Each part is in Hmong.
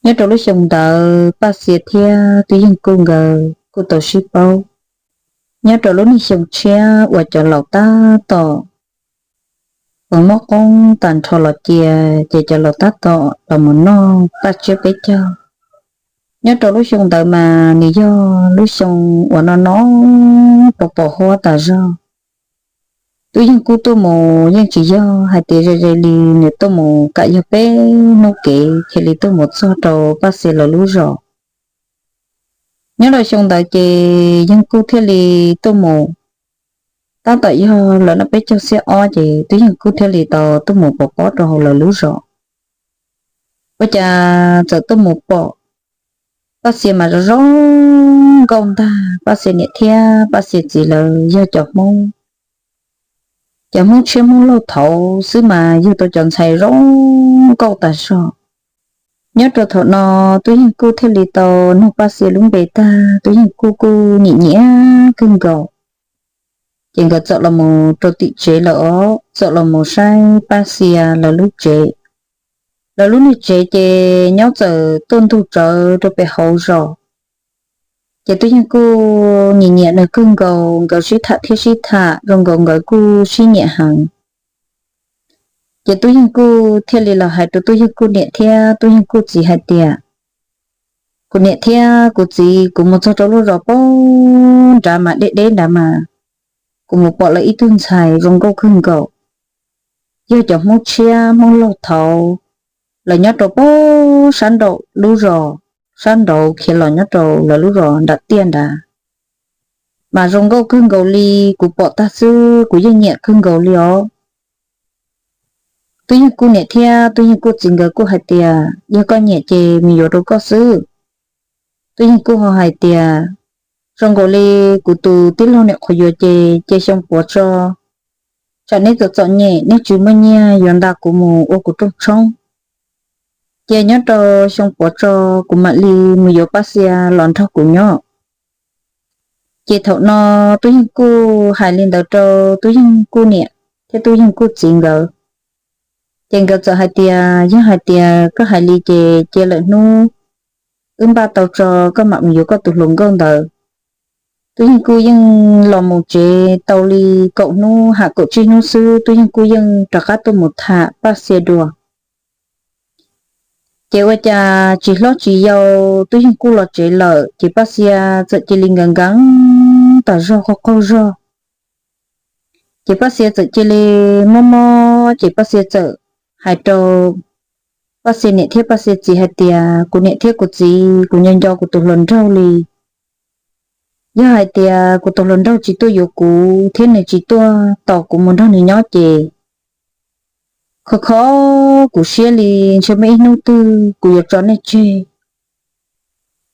Nyob rau lub xyoo ntawd Paj Xia thiab Tub Yeej Kuj nkawd kuj tau sib paub. Nyob rau lub niag xyoo tshiab uas cov laus tab tom uas mob qoob tag nrho los cia, ces cov laus tab tom los mus noj paj tsiab peb caug. Nyob rau lub xyoo ntawd mas nws yog lub xyoo uas no no pos pos huab tas zog. Tub Yeej Kuj tuaj mus yeej tsis yog hais tias ze ze li, nws tuaj mus kam yog peb hnub kev thiaj li tuaj mus txog rau Paj Xia lawv lub zos. Nyob rau xyoo ntawd ces Yeej Kuj thiaj li tuaj mus, tab tom yog lawv noj peb caug xiab ob ces Tub Yeej Kuj thiaj li tau tuaj mus pov pob rau hauv lawv lub zos. Ua cas txawm tuaj mus pom Paj Xia mas zoo zoo nkauj ntag. Paj Xia niam thiab Paj Xia txiv lawv yog cov Hmoob, cov Hmoob tshiab Hmoob laug thaud xwb mas yug tau cov ntxhais zoo nkauj tas zog. Nyob rau thaum no Tub Yeej Kuj thiaj li tau nug Paj Xia lub npe tag, Tub Yeej Kuj kuj nyiam nyiam kawg nkaus. Ces nkawd txawm los mus rau tim tsev lawm os, txawm los mus saib Paj Xia lawv lub tsev. Lawv lub niag tsev ces nyob txawm tuaj ntug tsawv rau pem hauv zos. Ces Tub Yeej Kuj nyiam nyiam nws kawg nkaus, nkawd sib tham thiab sib tham zoo nkaus nkawd kuj sib nyiam heev. Ces Tub Yeej Kuj thiaj li los hais rau Tub Yeej Kuj niam thiab Tub Yeej Kuj txiv hais tias, kuv niam thiab kuv txiv, kuv mus txog rau lub zos pem nrad mas deb deb nrad mas kuv mus pom lawv ib tug ntxhais zoo nkauj kawg nkaus, yog cov Hmoob tshiab Hmoob laug thaud, lawv nyob rau pem sab nraum lub zos, sab nraud khiav los nyob rau lawv lub zos nram tiaj nrad. Mas zoo nkauj kawg nkaus li, kuv pom tag xwb kuv yeej nyiam kawg nkaus li os. Tub Yeej Kuj niam thiab Tub Yeej Kuj txiv nkawd kuj hais tias, yog koj nyiam ces mus yuav rau koj xwb. Tub Yeej Kuj ho hais tias, zoo nkaus li kuv tus tij laug niam qhuav yuav ces cia xyoo puav tso, tsam neb txom txom nyem neb tsis muaj nyiaj yuav nta kuv mus ua kuv rooj tshoob. Ces nyob rau xyoo puav tso kuv mam li mus yuav Paj Xia los nrog kuv nyob. Ces thaum no Tub Yeej Kuj hais li ntawd rau Tub Yeej Kuj niam thiab Tub Yeej Kuj txiv nkawd. Ces nkawd txawm hais tias, yog hais tias koj hais li ces cia lawm hnub wb npaj tau tso koj mam mus yuav koj tus hluas nkauj ntawd. Tub Yeej Kuj yeej los mus tsev tau li kaum hnub ham kaum tsib hnub xwb, Tub Yeej Kuj yeej rov qab tuaj mus tham Paj Xia dua. Ces ua cas tsis hlob tsis yau Tub Yeej Kuj los tsev lawm ces Paj Xia txawm cia li nkees nkees tas zog, qaug qaug zog. Ces Paj Xia txawm cia li mob mob ces Paj Xia txawm hais rau Paj Xia niam thiab Paj Xia txiv hais tias, kuv niam thiab kuv txiv, kuv nco nco kuv tus hluas nraug li. Yog hais tias kuv tus hluas nraug tsis tuaj yuav kuv thiab nws tsis tuaj tos kuv mus nrog nws nyob ces kho kho kuv siab li, ntshe muaj ib hnub twg kuv yuav tso nej tseg.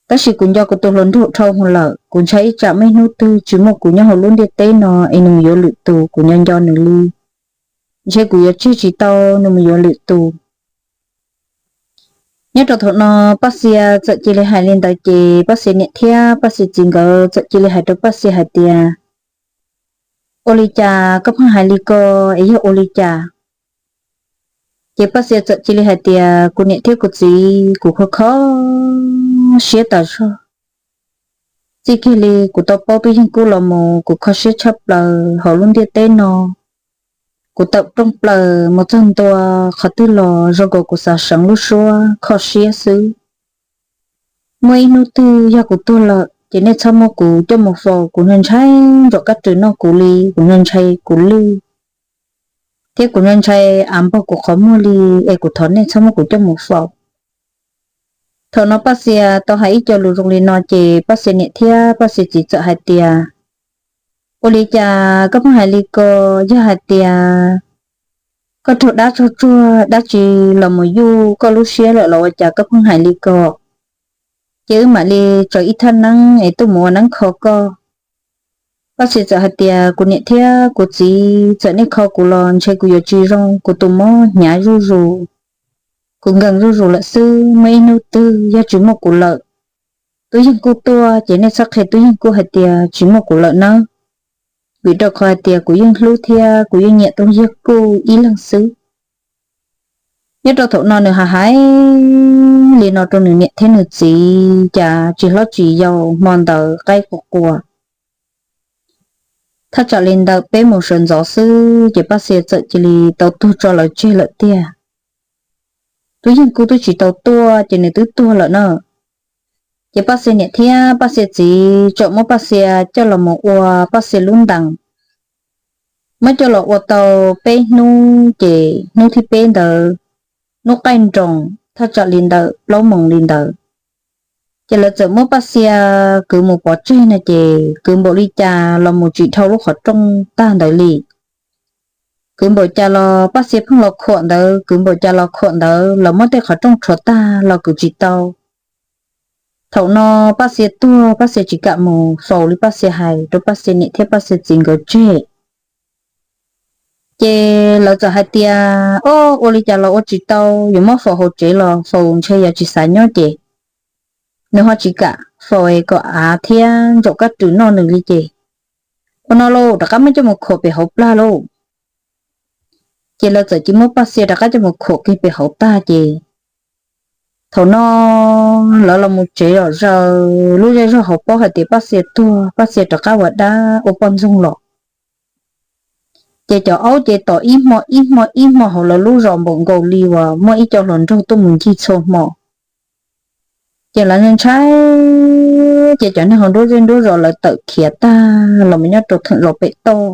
Tab sis kuv nco kuv tus hluas nraug dhau hwv lawm, kuv ntshai ib tsam muaj ib hnub twg tsis muaj kuv nyob hauv lub ntiaj teb no es nws mus yuav lwm tus, kuv nco nco nws li, ntshe kuv yuav tseg tsis tau nws mus yuav lwm tus. Nyob rau thaum no Paj Xia txawm cia li hais li ntawd ces Paj Xia niam thiab Paj Xia txiv nkawd txawm cia li hais rau Paj Xia hais tias, ua li cas koj pheej hais li ko es yog ua li cas? Ces Paj Xia txawm cia li hais tias, kuv niam thiab kuv txiv, kuv kho kho siab tas zog. Txij kiag li kuv tau paub Tub Yeej Kuj los mus kuv kho siab tshaj plaws hauv lub ntiaj teb no. Kuv tawm rooj plaws mus txog ntua qhov twg los zoo nkaus kuv xav seev lub suab kho siab xwb. Muaj ib hnub twg yog kuv tuag lawm ces nej txhob muab kuv coj mus faus, kuv ntshai ntshai ntsaum kab rwg noj kuv li, kuv ntshai ntshai kuv lwj, thiab kuv ntshai ntshai av npog kuv qhov muag li, es kuv thov nej txhob muab kuv coj mus faus. Thaum no Paj Xia tau hais ib co lus zoo li no ces Paj Xia niam thiab Paj Xia txiv txawm hais tias, ua li cas koj pheej hais li ko? Yog hais tias koj raug dab tsuag tsuag dab tsi los mus yuj koj lub siab lawm los ua cas koj pheej hais li ko? Ces wb mam li tsaws ib thaj neeb es tuaj mus ua neeb kho koj. Paj Xia txawm hais tias, kuv niam thiab kuv txiv, txawm nej kho kuv los ntshe kuv yuav tsis zoo, kuv tus mob hnyav zuj zus, kuv nkees zuj zus lawm xwb. Muaj ib hnub twg yog tsis muaj kuv lawm, Tub Yeej Kuj tuaj ces nej txhob qhia Tub Yeej Kuj hais tias tsis muaj kuv lawm nawb, vim rau qhov hais tias kuv yeej hlub thiab kuv yeej nyiam Tub Yeej Kuj ib leeg xwb. Nyob rau thaum no nws hais hais li no rau nws niam thiab nws txiv, cas tsis hlob tsis yau, hmo ntawd qaib qua qua. Thaj tsam li ntawm peb moos sawv ntxov xwb ces Paj Xia txawm cia li tau tuag tso lawv tseg lawm tiag. Tub Yeej Kuj twb tsis tau tuaj ces nws twb tuag lawm na. Ces Paj Xia niam thiab Paj Xia txiv txawm muab Paj Xia coj los mus ua Paj Xia lub ntees. Muab coj los ua tau peb hnub ces hnub thib peb ntawd, hnub qaij nroos thaj tsam li ntawm plaub moos li ntawd, ces lawv txawm muab Paj Xia kwv mus pov tseg no ces kwv npaum li cas los mus tsis dhau lub qhov rooj tag ntawd li. Kwv npaum cas los Paj Xia pheej los khuam ntawd, kwv npaum cas los khuam ntawd, lawv muab tej qhov rooj rhuav tag los kwv tsis tau. Thaum no Paj Xia tuag, Paj Xia tsis kam mus faus li Paj Xia hais rau Paj Xia niam thiab Paj Xia txiv nkawd tseg. Ces lawv txawm hais tias, o, ua li cas los ua tsis tau, yuav muab faus hauv tsev los faus ntshe yog tsis xav nyob ces nws ho tsis kam faus es kom av thiab ntsaum kab rwg noj nws li ces, ua no lauj, rov qab muab coj mus khuam pem hauv plag lauj. Ces lawv txawm cia muab Paj Xia rov qab coj mus khuam kiag pem hauv tag ces thaum no lawv los mus tsev zom zaws, lub zej zog hauv paub hais tias Paj Xia tuag, Paj Xia rov qab ua dab ua poj ntxoog los. Ces cov aub ces tom ib hmo ib hmo ib hmo hauv lawv lub zos npaum nkaus li uas muaj ib co hluas nraug tuaj mus ncig txhua hmo. Ces lawv ntshai, ces cov neeg hauv nruab zej nruab zos lawv tawm khiav tag los mus nyob rau theem zos pem toj.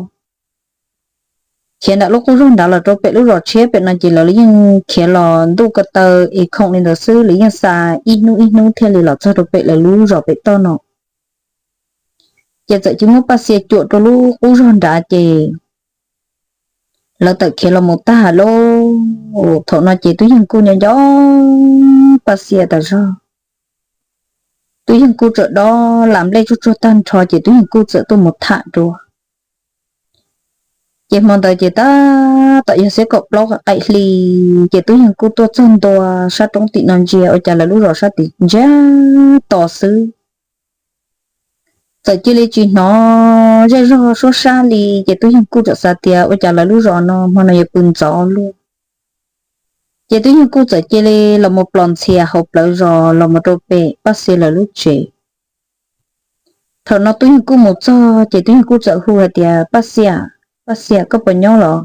Khiav ntawm lub qub zog nrad los rau pem lub zos tshiab pem no ces lawv yeej khiav los ntuj ko taw es khoom li ntawd xwb, lawv yeej xa ib hnub ib hnub thiaj li los txog rau pem lawv lub zos pem toj no. Ces txawm cia muab Paj Xia cuam rau lub qub zog nrad ces lawv tawm khiav los mus tag lawm. Thaum no ces Tub Yeej Kuj nyob nco Paj Xia tas zog. Tub Yeej Kuj txawm dob las nplej tsuag tsuag tag nrho ces Tub Yeej Kuj txawm tuaj mus tham dua. Ces hmo ntawd ces tab tom yog xiab kaum plaub qaim hli, ces Tub Yeej Kuj tuaj txog ntua sab roob tim no ntsia ua cas lawv lub zos sab tim ntsiag to xwb. Txawm cia li tsis hnov zej zog suab sab li, ces Tub Yeej Kuj txawm xav tias ua cas lawv lub zos no hmo no yuav pw ntxov luaj. Ces Tub Yeej Kuj txawm cia li los mus plos ntxhias hauv plawv zos los mus rau pem Paj Xia lawv lub tsev. Thaum no Tub Yeej Kuj mus txog ces Tub Yeej Kuj txawm hu hais tias, Paj Xia, Paj Xia, koj puas nyob los?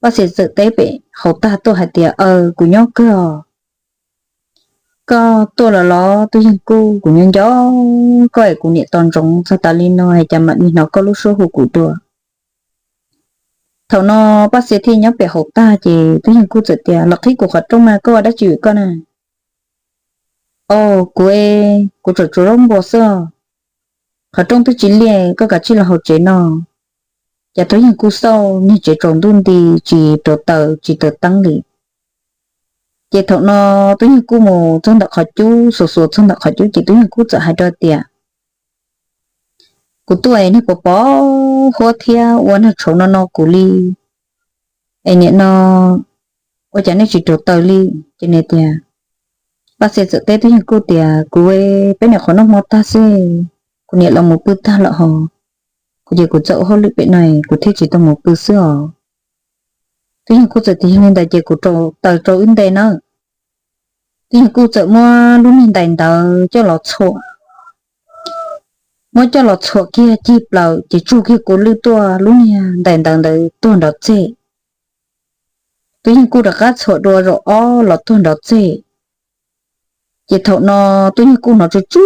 Paj Xia txawm teb pem hauv tag tuaj hais tias, aws, kuv nyob kawg os. Koj tuaj los los? Tub Yeej Kuj, kuv nyob nco koj es kuv niam tos ntsoov txog tas li no es cas mam li hnov koj lub suab hu kuv dua. Thaum no Paj Xia thiaj nyob pem hauv tag ces Tub Yeej Kuj txawm tias, los qhib kuv qhov rooj mas, koj ua dab tsi vim koj na? Au, kuv, kuv tseem tsuav zaub npua xwb os. Qhov rooj twb tsis liaj, koj kav tsij los hauv tsev no. Ces Tub Yeej Kuj xauj niag tsev tsaus ntuj nti, tsis rauv taws tsis taws teeb li. Ces thaum no Tub Yeej Kuj mus txog ntawm qhov cub, xuas xuas txog ntawm qhov cub ces Tub Yeej Kuj txawm hais rau tias, kuv tuaj es nej puas pom huab thiab ua nag tshauv no no kuv li? Es nim no ua cas nej tsis rauv taws li? Ces nws tias, Paj Xia txawm teb Tub Yeej Kuj tias, kuv, peb niam qhuav noj hmo tag xwb, kuv niam los mus pw tag lawm hos, kuv ces kuv txawm ua hauj lwm pem no kuv thiaj tsis tau mus pw xwb os. Tub Yeej Kuj txawm tias, yog li ntawd ces kuv rauv taws rau wb nte nawb. Tub Yeej Kuj txawm muab lub niag ntais ntawd coj los txhuam, muab coj los txhuam kiag cig plaws ces tsuag kiag kua lwj tuaj, lub niag ntais ntawd ntawd tuag nrov txeg. Tub Yeej Kuj rov qab txhuam dua zaum ob los tuag nrov txeg. Ces thaum no Tub Yeej Kuj hnov tsw tsw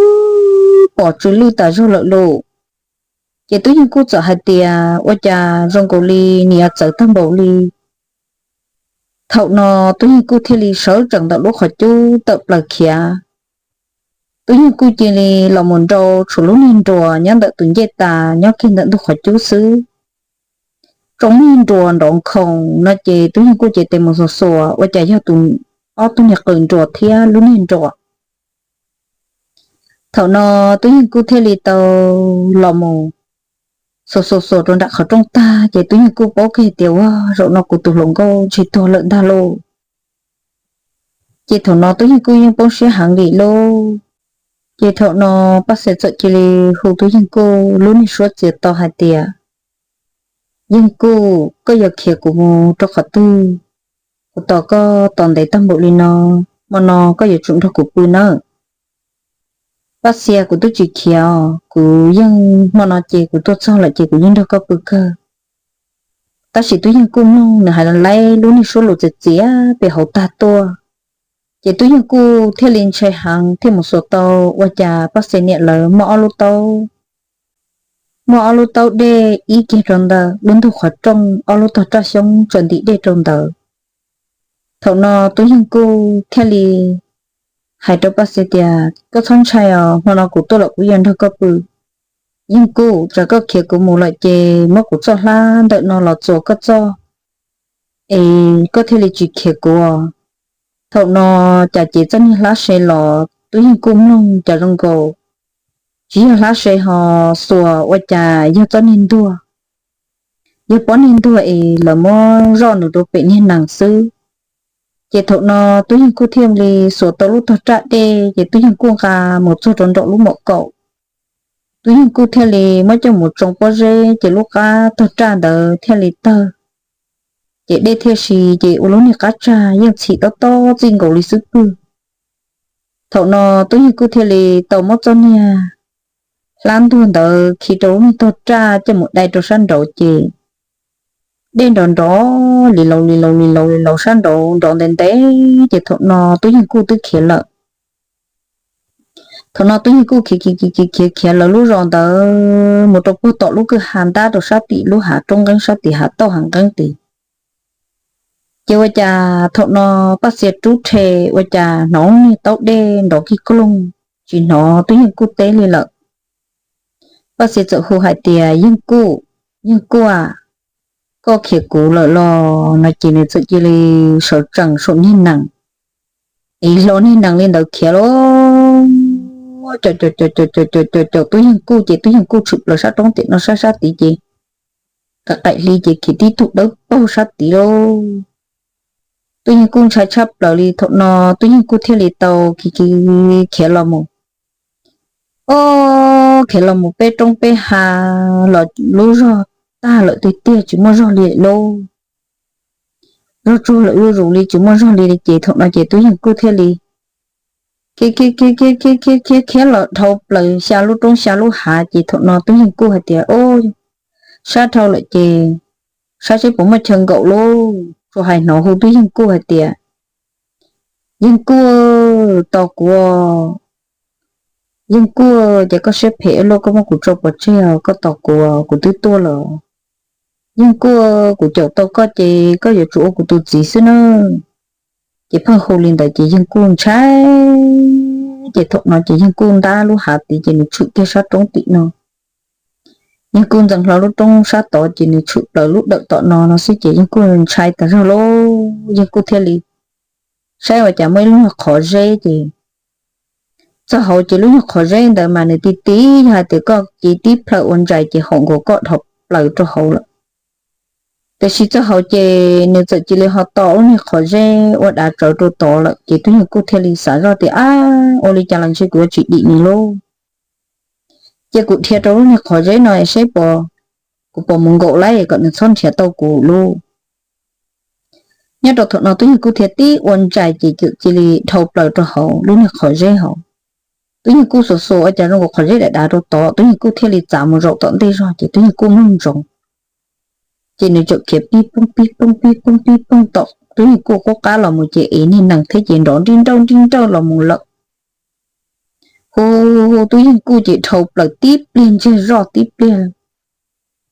pom tsw lwj tas zog lawm lauj. Ces Tub Yeej Kuj txawm hais tias, ua cas zoo nkaus li nws yuav txawv tag npaum li. Thaum no Tub Yeej Kuj thiaj li sawv tsees ntawm lub qhov cub tawm plaws khiav. Tub Yeej Kuj cia li los mus nrau tshuam lub niag nruas nyob ntawm tus ncej tas nyob kiag ntawm ntug qhov cub xwb. Tsoo niag nruas nrov nkhoos no ces Tub Yeej Kuj ces tes mus xuas xuas ua cas yog tus, ob tug niag qws nruas thiab lub niag nruas. Thaum no Tub Yeej Kuj thiaj li tau los mus xuas xuas xuas rau nram qhov rooj tag ces Tub Yeej Kuj paub kiag tias, ua, zaum no kuv tus hluas nkauj ntshe tuag lawm ntag lauj. Ces thaum no Tub Yeej Kuj yeej poob siab heev li lauj. Ces thaum no Paj Xia txawm cia li hu Tub Yeej Kuj lub niag suab txias to hais tias, Yeej Kuj, koj yuav khiav kuv mus rau qhov twg? Kuv tos koj tos ntev tag npaum li no, hmo no koj yuav tsum nrog kuv pw nawb. Paj Xia, kuv twb tsis khiav os, kuv yeej hmo no ces kuv tuaj txog lawm ces kuv yeej nrog koj pw kawg. Tab sis Tub Yeej Kuj mloog nws hais laib lub niag suab lus txias txias pem hauv tag tuaj, ces Tub Yeej Kuj thiaj li ntshai heev thiaj mus xuas tau ua cas Paj Xia niam lawv muaj ob lub taub, muaj ob lub taub dej ib kiag rau ntawm lub ntug qhov rooj, ob lub tog raj xyoob tsaws ntim dej rau ntawd. Thaum no Tub Yeej Kuj thiaj li hais rau Paj Xia tias, koj txhob ntshai os, hmo no kuv tuaj lawm kuv yuav nrog koj pw. Yeej Kuj, tsam koj khiav kuv mus lawm ces muab kuv txoj hlab ntawm no los txuas koj txoj, es koj thiaj li tsis khiav kuv. Thaum no cas ces txoj niag hlab se los Tub Yeej Kuj mloog cas zoo nkaus tsis yog hlab se ho xuas ua cas yog txoj niag ntuag, yog pob niag ntuag es lawv muab zoj nws rau pem niag nees xwb. Ces thaum no Tub Yeej Kuj thiaj li xuas tau lub tog raj dej ces Tub Yeej Kuj nqa mus txog rau nraum lub mom kaum. Tub Yeej Kuj thiaj li muab coj mus tsoo pob zeb ces lub qab tog raj ntawd thiaj li tawg, ces dej thiaj si ces ua lub niag qab tsag yeej txhim tob tob txij nkaus li xub pwg. Thaum no Tub Yeej Kuj thiaj li tau muab txoj niag hlab ntuag ntawd khi rau lub niag tog raj coj mus dai rau sab nraud ces dej nrov nrov li laus li laus li laus li laus sab nraud nrov ntev ntev ces thaum no Tub Yeej Kuj twb khiav lawm. Thaum no Tub Yeej Kuj khiav khiav khiav khiav khiav lawv lub zos ntawd mus rau puag tom lub kwj ha ntab rau sab tim lub hav roob nqeeb sab tim hav tauj hav nqeeb tid. Ces ua cas thaum no Paj Xia rub rhe ua cas hnov niag taub dej nrov kig kloog, tsis hnov Tub Yeej Kuj teb li lawm. Paj Xia txawm hu hais tias, Yeej Kuj, Yeej Kuj, koj khiav kuv lawm los? No ces nws txawm cia li sawv tsees saum niag nees, es hlo niag nees li ntawd khiav lauj. Caum caum caum caum caum caum caum Tub Yeej Kuj ces Tub Yeej Kuj tshwm plaws sab roob tim no sab sab tid ces qaim qaim hli ces khiav tib tug dawb paug sab tid lauj. Tub Yeej Kuj ntshai tshaj plaws li. Thaum no Tub Yeej Kuj thiaj li tau khiav khiav los mus. Ob, khiav los mus peb roob peb hav los lub zog tag lawm tiag tiag tsis muaj zog li lauj. Zog tsuag lawm zuj zus li tsis muaj zog li ces thaum no ces Tub Yeej Kuj thiaj li khiav khiav khiav khiav khiav khiav khiav los dhau plaws xya lub roob xya lub hav ces thaum no Tub Yeej Kuj hais tias, Ob, sab dhau lawm ces saib seb puas muaj chaw nkaum lauj. Tsuas hais hnov hu Tub Yeej Kuj hais tias, Yeej Kuj, tos kuv. Yeej Kuj, ces koj siab phem ua luaj, koj muab kuv tso pov tseg os, koj tos kuv, kuv twb tuaj lawm. Yeej Kuj, kuv caum tau koj ces koj yuav tsum ua kuv tus txiv xwb na. Ces pheej hu li ntawd ces Yeej Kuj ntshai. Ces thaum no ces Yeej Kuj ntab lub hav tid ces nws tshwm kiag sab roob tim no. Yeej Kuj ntxeev hlo lub roob sab tod ces nws tshwm plaws lub dawm tom no no xwb ces Yeej Kuj ntshai tas zog lauj. Yeej Kuj thiaj li saib ua cas muaj ib lub nyuag qhov zeb ces txog hauv ces lub nyuag qhov zeb ntawd mas nws ti ti yog hais tias koj cev tib plhaw ua ntsais ces haum nkaus koj dhau plaws rau hauv lawm. Tiam sis txog hauv ces nws txawm cia li ho to lub niag qhov zeb ua dav tsawv rau tod lawm ces Tub Yeej Kuj thiaj li xav zoj tias, Ab, ua li cas los ntshe kuv yuav tsis dim nws lauj. Cia kuv dhia rau lub niag qhov zeb no seb puas, kuv puas mus nkaum lawm kom nws txhob nrhiav tau kuv lauj. Nyob rau thaum no Tub Yeej Kuj thiaj tib ua ntsais ces txawm cia li dhau plaws rau hauv lub niag qhov zeb hauv. Tub Yeej Kuj xuas xuas ua cas zoo nkaus qhov zeb dav dav rau tod, Tub Yeej Kuj thiaj li txav mus zaum tom ntej zog ces Tub Yeej Kuj mloog ntsoov. Ces nws txawm khiav pib poog pib poog pib poog pib poog tom Tub Yeej Kuj qub qab los mus ces ev niag nees thiab ces nrov nrij nrauj nrij nrauj los mus lawm. Hu hu hu Tub Yeej Kuj ces dhau plaws tib pliag ntsiag zoj tib pliag,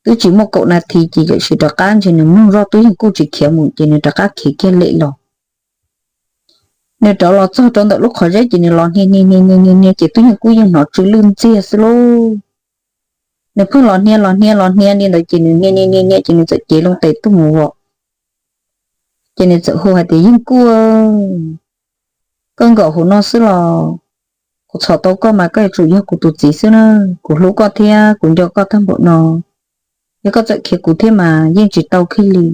twb tsis muaj kaum nas this ces tam sim rov qab ntshe nws mloog zoj Tub Yeej Kuj tsis khiav mus ces nws rov qab khiav kiag lem los. Nws rov los txog rau ntawm lub qhov zeb ces nws los hnia hnia hnia hnia hnia ces Tub Yeej Kuj yeej hnov tsw lwj ntxiag xwb lauj. Nws pheej los hnia los hnia los hnia li ntawd ces nws hnia hnia hnia hnia ces nws txawm cev loo tes tuaj mus vom. Ces nws txawm hu hais tias, Yeej Kuj, koj nkaum hauv no xwb los? Kuv txhom tau koj mas koj yuav tsum yog kuv tus txiv xwb na. Kuv hlub koj thiab kuv nco koj tag npaum no, yog koj txawm khiav kuv thiab mas yeej tsis tau kiag li.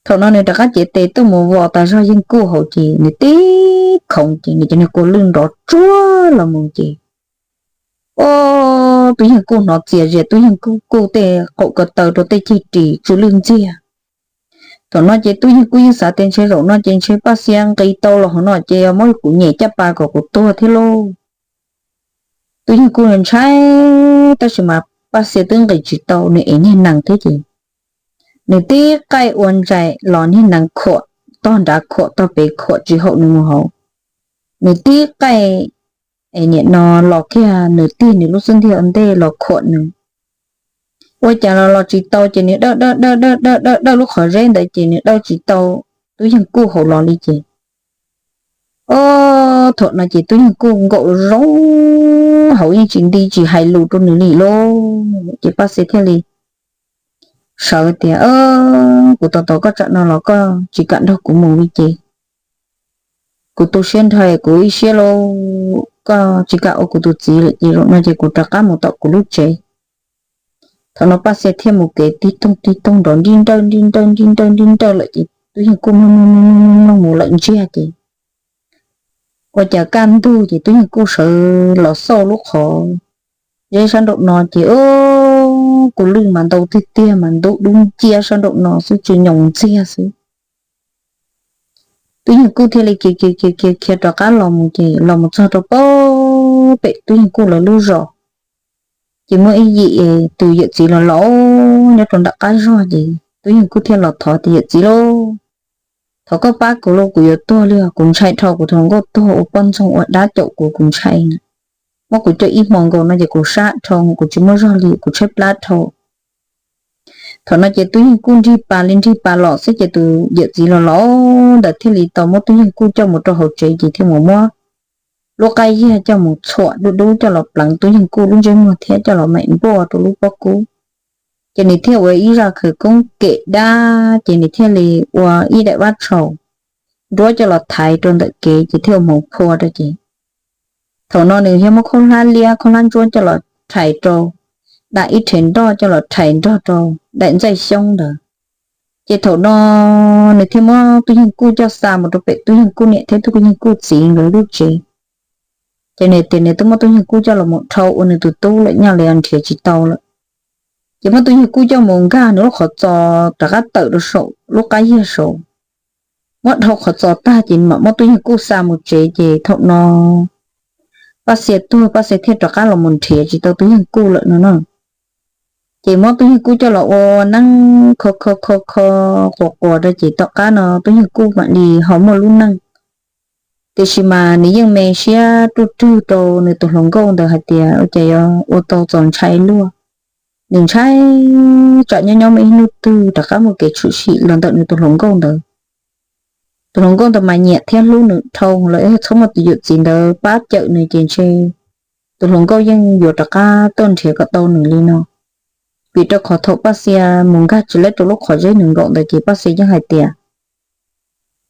Thaum no nws rov qab cev tes tuaj mus vom tas zog Yeej Kuj hauv ces nws tib khoov ces nws cov niag kua lwj nrov tsuag los mus ces, ob, Tub Yeej Kuj hnov txias zias Tub Yeej Kuj tej qaum ko taw rau tej ceg ris tsw lwj ntxiag. Thaum no ces Tub Yeej Kuj yeej xav tias ntshe zaum no ces ntshe Paj Xia nqis tau los hauv no ces muab kuv nyem caj pas kom kuv tuag thiab lauj. Tub Yeej Kuj ntshai, tab sis mas Paj Xia twb nqis tsis tau, nws ev niag nees thiab ces nws tib qaij ua ntsais los niag nees khuam tog nrad khuam tog pem khuam tsis haum nws mus hauv. Nws tib qaij es nim no los kiag nws tig nws lub xub ntiag ua ntej los khuam nws. Ua cas los los tsis tau ces nws dawj dawj dawj dawj dawj dawj dawj lub qhov zeb ntawd ces nws dawj tsis tau Tub Yeej Kuj hauv los li ces, o, thaum no ces Tub Yeej Kuj nkaum zoo hauv yeej tsis nti tsis hais lus rau nws li lauj. Ces Paj Xia thiaj li sawv tias, kuv tos tos koj tsam no los koj tsis kam nrog kuv mus li ces kuv tu siab nrho, kuv ib siab lauj, koj tsis kam ua kuv tus txiv lawm ces zaum no ces kuv rov qab mus tom kuv lub tsev. Thaum no Paj Xia thiaj mus kev tig toog tig toog nrov nrij nrawj nrij nrawj nrij nrawj nrij nrawj lawm ces Tub Yeej Kuj mloog mloog mloog mloog mus lawm ntsiag ces ua cas kaj ntug ces Tub Yeej Kuj sawv los xauj lub qhov zeb sab nraum no ces, o, kuv lwj mas ntau tiag tiag mas ntub dub nciab sab nraum no xwb, tsw nyoos ntxiag xwb. Tub Yeej Kuj thiaj li khiav khiav khiav khiav khiav rov qab los mus ces los mus txog rau pem Tub Yeej Kuj lawv lub zos ces muaj ib yim tus yawm txiv los laus nyob rau nram qab zog ces Tub Yeej Kuj thiaj los thov tias, yawm txiv lauj, thov koj pab kuv lauj, kuv yuav tuag li os, kuv ntshai dhau, kuv tus hluas nkauj tuag ua poj ntxoog ua dab caum kuv, kuv ntshai na. Muab kuv coj ib hmo nkaus no ces kuv sab dhau, kuv tsis muaj zog li, kuv tshaib plab dhau. Thaum no ces Tub Yeej Kuj nrig pas li nrig pas los xwb ces tus yawm txiv los laus ntawd thiaj li tau muab Tub Yeej Kuj coj mus rau hauv tsev ces thiaj mus muab lub qab yiag coj mus txhuam dub dub coj los pleev Tub Yeej Kuj lub ntsej muag thiab coj los meem npuaj rau lub pob kub. Ces nws thiaj ua ib zaj khawv koob kem dab ces nws thiaj li ua ib daim vab tshaus nruab coj los thaiv rau ntawm kev ces thiaj ua hmoov phua rau ces thaum no nws thiaj muab khaub hlab liab khaub hlab ntsuab coj los rhais rau dam ib rhev nroj coj los rhais nrog rau daim ntxaij xyoob ntawd. Ces thaum no nws thiaj muab Tub Yeej Kuj coj xa mus rau pem Tub Yeej Kuj niam thiab Tub Yeej Kuj txiv nkawd lub tsev. Ces nws tias nws twb muab Tub Yeej Kuj coj los mus dhau ua nws tus tub lawm, nyaj li nrhiav tsis tau lawm. Ces muab Tub Yeej Kuj coj mus nkag nws lub qhov txos rov qab tawm rau saum lub qab yiag saud. Muab dhau qhov txos tag ces mam muab Tub Yeej Kuj xa mus tsev ces thaum no Paj Xia tuag, Paj Xia thiaj rov qab los mus nrhiav tsis tau Tub Yeej Kuj lawm no na. Ces muab Tub Yeej Kuj coj los ua neeb kho kho kho kho quas quas rau ces tom qab no Tub Yeej Kuj mam li ho muaj lub neej. Tiam sis mas nws yeej me siab ruj rwg rau nws tus hluas nkauj ntawd hais tias ua cas yuav ua tau txaus ntshai luaj. Nws ntshai tsam nyob nyob muaj ib hnub twg rov qab muaj kev tshwm sim los ntawm nws tus hluas nkauj ntawd. Tus hluas nkauj ntawd mas nyiam thiab hlub nws dhau lawm, yog txhob muaj tus yawm txiv ntawd pab cawm nws ces ntshe tus hluas nkauj yeej yuav rov qab tuaj nrhiav kom tau nws li no. Vim rau qhov thaum Paj Xia mus nkag tsis lab rau lub qhov zeb nws nkaum ntawd ces Paj Xia yeej hais tias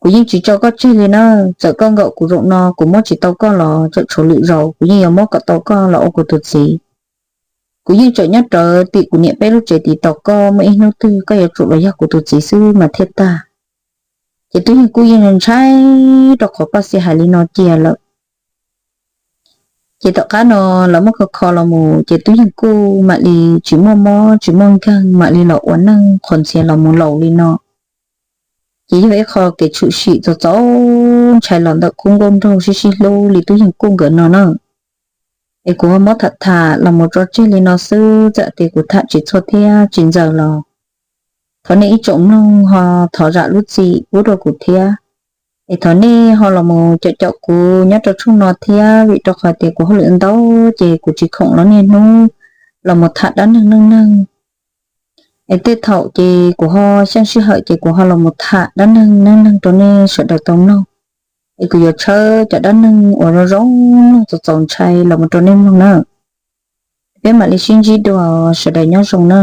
kuv yeej tsis tso koj tseg li na, txawm koj nkaum kuv zaum no kuv muab tsis tau koj los txawm tshuav lwm zaus kuv yeej yuav muab kom tau koj los ua kuv tus txiv. Kuv yeej tseem nyob rawv tim kuv niam peb lub tsev tiv tos koj, muaj ib hnub twg koj yuav tsum los yog kuv tus txiv xwb mas thiaj tag. Ces Tub Yeej Kuj yeej ntshai rau qhov Paj Xia hais li no cia lawm. Ces tom qab no lawv muab kho kho los mus ces Tub Yeej Kuj mam li tsis muaj mob tsis muaj nkeeg, mam li los ua neej qhuas ntxhias los mus laus li no. Ces yog ib qho kev tshwm sim txaus txaus ntshai los ntawm khub nkauj nraug sib sib hlub li Tub Yeej Kuj nkawd no na. Es kuv ho muab tham tham los mus tso tseg li no xwb, txawm tias kuv tham tsis txhua thiab tsis ntxaws los thov nej ib tsoom mloog ho thov zam lub txim pub rau kuv thiab. Es thov nej ho los mus caum caum kuv nyob rau tshooj no thiab, vim rau qhov tias kuv hauj lwm ntau ces kuv tsis khoom los niaj hnub los mus tham dab neeg neej neeg. Es tej thaum ces kuv ho xyeej sij hawm ces kuv ho los mus tham dab neeg neej neeg rau nej sawv daws tau mloog. Es kuv yuav tshawb cov dab neeg uas zoo zoo mloog txaus txaus ntshai los mus rau nej mloog na. Peb mam li sib ntsib dua, sawv daws nyob zoo na.